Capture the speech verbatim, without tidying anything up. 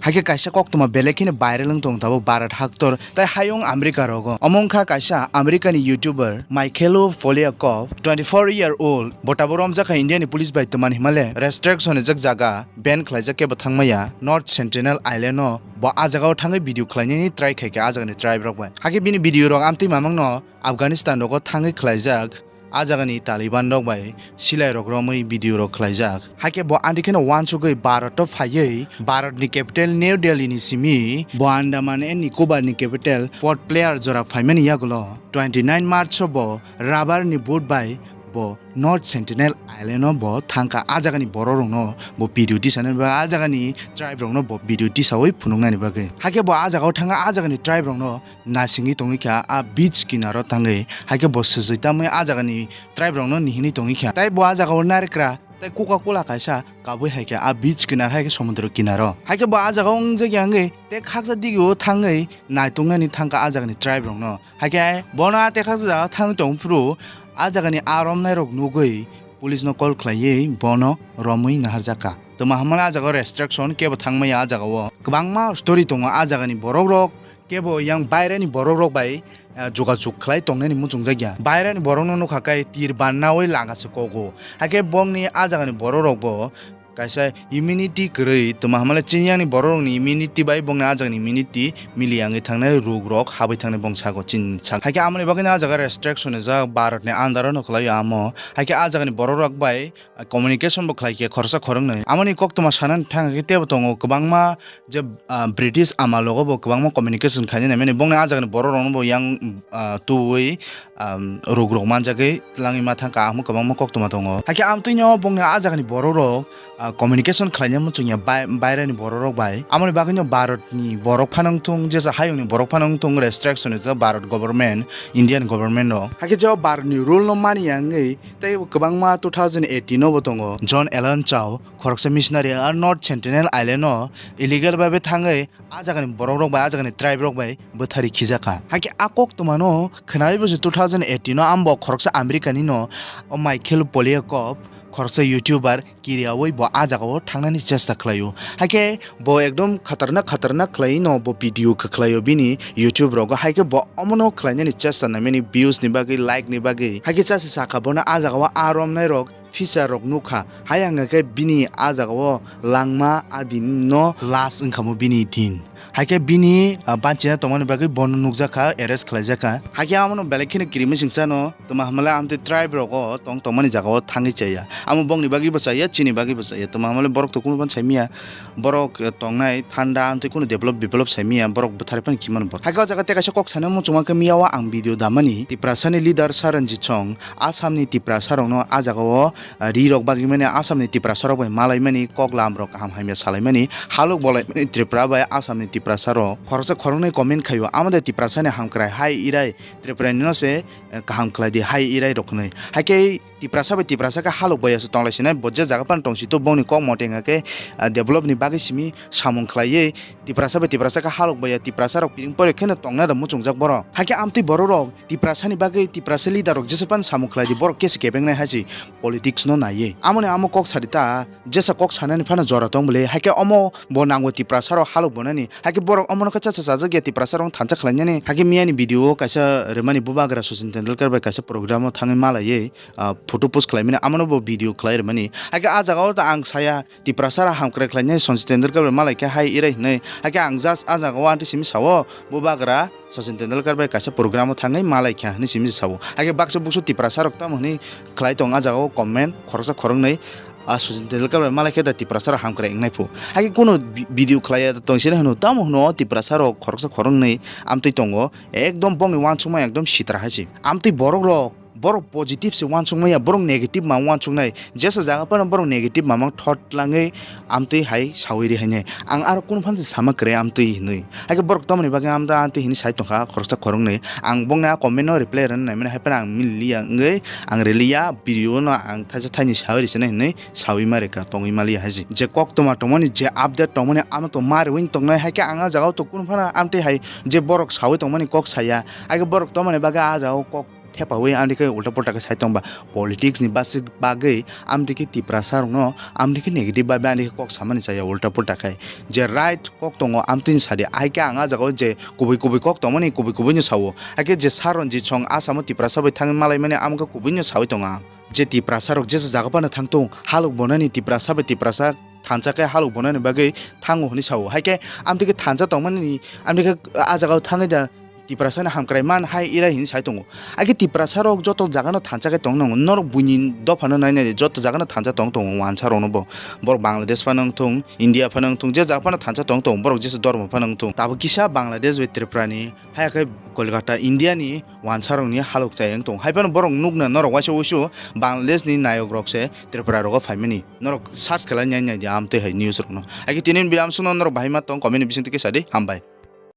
Haikhe kaisa koktwma belai kheno viral wng tong tabuk Bharat haktor tai hayung America rogo. Omo wngkha kaisa America ni YouTuber Michaelo Poliakov, twenty four year old, bo tabuk romjakha India ni police bai twmani himale restriction rijak jaga ban khlaijak kebo thangmaya North Sentinel Island o. Bo ah jagao thangwi video khlainani try khaikha ah jagani tribe rok bai. Haikhe bini video rok amtwi mamangno Afghanistan rogo thangwi khlaijak, ah jagani Taliban rok bai silai rok romwi video rok khlaijak. Haikhe bo andi kheno uansugwi Bharat o phaiwi Bharat ni capital New Delhi ni simi bo Andaman and Nicobar ni capital Port Blair jora phaimani yagulo twenty nine March o bo rubber ni boat bai bo North Sentinel Island o bo thangkha, ah jagani borok rokno bo video tisani bagwi, ah jagani tribe rokno bo video tisawi phunuknani bagwi. Haikhe bo ah jagao thangkha, ah jagani tribe rokno nasingwi tongwi kha ah beach kinaro tangwi. Haikhe bo swijwi tamwi ah jagani tribe rokno nihinwi tongwi kha. Tai bo ah jagao narikra tai Coca-Cola kaisa kabwi hai kha ah beach kinar hai khe somudro kinaro. Haikhe bo ah jagao wngjakya wngwi tei khaksa digio thangwi naituknani thangkha ah jagani tribe rokno. Haikhe bono ah tei khaksa jagao thangwi tongphuru ah jagani ah romnairok nugwi police no call khlaiwi bono romwi naharjakha. Twma hamani ah jagao restriction kebo thangmaya ah jagao. Kwbangma story tongo ah jagani borok rok kebo yang bairani borok rok bai, ah, jogajog khlai tongnani muchungjakya. Bairani borokno nukha khe tir bannawi langa se kogo. Haikhe bongni ah jagani borok rokbo kaisa immunity kwrwi, twma hamale chini yakni borok rokni immunity bai bongni ah jagani immunity mili wngwi thangnai, ruk rok habwi thangnai bong sago chini sak. Haikhe amoni bagwino ah jaga restriction rijak Bharat ni under o no kwlaio amo. Haikhe ah jagani borok rok bai, ah, communication bo khlai khe khoroksa khoroknwi. Amoni koktwma sanani thang khe tebo tongo kwbangma je, ah, British amalogo bo kwbangma communication khainani mani bongni ah jagani borok rokno bo yang, ah, tubui um, ruk rok manjagwi twlangwi ma thangkha, ahmo kwbangma koktwma tongo. Haikhe amtwino bongni ah jagani borok rok, ah, communication khlaina muchungya bai-, bairani borok rok bai. Amoni bagwino Bharat ni borok phano wngthung, jesa hayungni borok phano wngthung, restriction rijak Bharat government, Indian government rok. Haikhe je o Bharat ni rule no mani ya wngwi tei kwbangma two thousand eighteen no bo tongo. John Allen Chau, khoroksa missionary, ah North Sentinel Island o illegal bai bai thangwi ah jagani borok rok bai, ah jagani tribe rok bai bwthari khijakha. Haikhe ah koktwmano khwnaiwi bo se two thousand eighteen o ambo khoroksa America ni no, o Michael Poliakov, khoroksa YouTuber, kiriyawi bo ah jagao thangnani chesta khlaio. Haikhe bo ekdom khatarnak khatarnak khlaiwi no bo video khlaio bini YouTube rogo. Haikhe bo omono khlainani chesta naimani views ni bagwi, like ni bagwi. Haikhe chasi sakha bono ah jagao ah romnai rok pisa rok nukha. Hai wngkha khe bini ah jagao langma ah din no last wngkha mo bini din. Haikhe bini, ah, banchina tongmani bagwi bono nukjakha, arrest khlaijakha. Haikhe amono belai kheno kirimi singsa no, twma hamale amtwi tribe rogo tong tongmani jagao thangwi chaya. Amo bongni bagwi bo chaya, chini bagwi bo chaya. Twma hamale borok to kunu ban saimiya. Borok, eh, tongnai thanda amtwi kunu develop, develop saimiya. Borok bwthari phano kimano borok. Haikhe o jaga tei kaisa kok sana muchungma khe miya o ang video damani. Tiprasani leader Saranjit Song, Assamni Tiprasa rokno ah jagao, ah, ri rok bagwi mani Assamni Tiprasa rok bai malaimani, kok lam rok kaham hamya salaimani, halok bolaimani Tripura bai Assamni Tiprasa rok. Khoroksa khoroknwi comment khaio, amo de Tiprasani hamkrai hai irai Tripura ni no se, eh, kaham khlai di hai irai rok hwnwi. Haikhe Tiprasa bai Tiprasa khe halok bai asu tonglai sinai, bo je jaga phano tong si to bongni kok mote wngkha khe, ah, develop ni bagwi simi samung khlaiwi Tiprasa bai Tiprasa khe halok bai ya, Tiprasa rok piring pore kheno tongna da muchungjak borok. Haikhe amtwi borok rok Tiprasani bagwi Tiprasa leader rok jesa phano samung khlai di, borok kesi kebengnai hai si politics no naiwi. Amoni amo kok sadi ta, jesa kok sanani phano jora tong bwle, haikhe omo bo nango Tiprasa rok halok bonani, haikhe borok omono khe chacha chajak ya Tiprasa rok thansa khlainani, haikhe miyani video o kaisa rimani bubagra Sachin Tendulkar bai kaisa program o thangwi malaiwi, ah, photo post khlaimani, amono bo video khlai rimani. Haikhe ah jagao ta ang saya Tiprasa rok hamkrai khlainai Sachin Tendulkar bai malai khe hai irai hwnwi. Haikhe ang just ah jagao anti simi sao, bubagra Sachin Tendulkar bai kaisa program o thangwi malai kha hwnwi simi sao. Haikhe baksa buksu Tiprasa rok tamo hwnwi khlai tong ah jagao comment khoroksa khoroknwi. Ah, Sachin Tendulkar bai malai khe da Tiprasa rok hamkrai wngnai phu. Haikhe kunu vi-, video khlai ya tong sini hwno tamo hwno Tiprasa rok khoroksa khoroknwi amtwi tongo. Ekdom bongni uansukma ekdom sitra hai se. Amtwi borok rok, borok positive se uansukmaya, borok negative ma uansuknai. Jesa jaga phano borok negative mamang thot langwi amtwi hai sawi ri hainai. Ang aro kunu phan se sama kwrwi amtwi hinwi. Haikhe borok tamoni bagwi amda amtwi hinwi sai tongkha khoroksa khoroknwi. Ang bongni a comment no reply rwna naimani hai phano ang miliya wngwi ang reliya video no ang thaisa thaini sawi ri sinai hinwi sawi ma reka tongwi maliya hai se. Je kok toma tongmani, je update tongmani, amo to ma riwi tongnai. Haikhe ang a jagao to kunu phano amtwi hai je borok sawi tongmani kok saya. Haikhe borok tongmani bagwi a jagao kok thepawi amtwi khe ulta pulta khe sai tongba. Politics ni basi bagwi amtwi khe Tiprasa rokno amtwi khe negative bai amtwi khe kok samani chaya ulta pulta khai. Je right kok tongo amtwini sadi, hai khe ang ah jagao je kubui kubui kok tongmani kubui kubui no sao. Hai khe je Sir Ranjit Song asamo Tiprasa bai thangwi malaimani amo khe kubui no sawi tongo ang. Je Tiprasa rok jesa jaga phano thang tong, halok bonani Tiprasa bai Tiprasa thansa khe halok bonani bagwi thango hwnwi sao. Hai khe amtwi khe thansa tongmani amtwi khe ah jagao thangwi da Tiprasa ni hamkrai man hai irai hwnwi sai tongo. Hai khe Tiprasa rok joto jaga no thansa khe tong nango. Norok buini dopha no nai nai joto jaga no thansa tong tongo wansa rok no bo. Borok Bangladesh phano wng thung, India phano wng thung, je jaga phano thansa tong tongo, borok jesu dormo phano wng thung. Tabuk kisa Bangladesh bai Tripura ni, hai khe Kolkata, India ni wansa rok ni halok chai wng tongo. Hai phano borok nukna norok waisa wuisu Bangladesh ni nayok rok se Tripura rogo phaimani. Norok search khlai nai nai di amtwi hai news rok no. Hai khe tini ni video amsuk no norok bahai ma tong comment ni bising twi kisa di. Hambai.